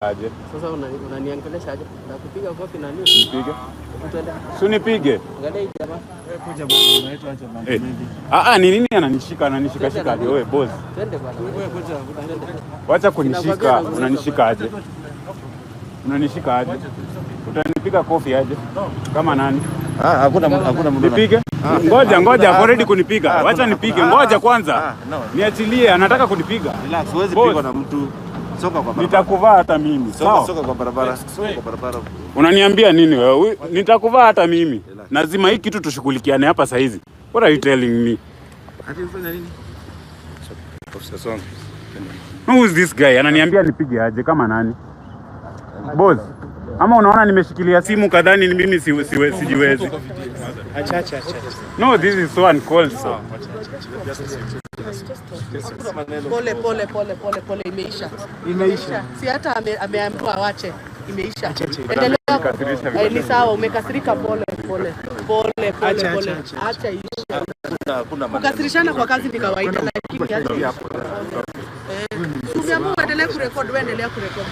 Aje? Sasa unaniangelesha aje? Nakupiga kofi na nini? Nipige? Twende. Si unipige? Angalia hii jamaa. Kuja bwana, unaitwa aje mambo Eh. mengi. Ah ah, ni nini ananishika ananishika shika aje wewe, boss? Twende bwana. Wewe kuja, Twende. Wacha kunishika, unanishika aje? Unanishika aje? Utanipiga kofi aje? Kama nani? Ah, hakuna mtu. Nipige? Ngoja ngoja, ako ready kunipiga. Ah, Wacha nipige, ngoja kwanza. Ah, no. Niachilie, anataka kunipiga. Relax, huwezi Boss. pigwa na mtu. Soka kwa barabara. Nitakuvaa hata mimi. Soka, Sawa? soka kwa barabara. Soka kwa barabara. Unaniambia nini wewe? Nitakuvaa hata mimi. Lazima hii kitu tushughulikiane hapa saa hizi. What are you telling me? Ati ufanya nini? Officer Song. Who is this guy? Ananiambia nipige aje kama nani? Boss. Ama unaona nimeshikilia simu kadhani ni mimi sijiwezi. Acha acha acha. No, this is so uncalled for. Pole pole pole pole pole, imeisha. Imeisha. Si hata ameambiwa awache, imeisha. Endelea. Endelea. Ni sawa, umekasirika. Pole pole pole pole Acha, pole, acha, acha iishe. Hakuna maneno. Kukasirishana kwa kazi ni kawaida, lakini acha iishe. Umeamua uendelee kurekodi, wewe endelea kurekodi.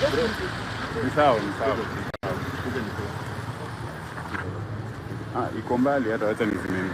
Ni sawa, ni sawa. Ah, iko mbali hata wacha nizime.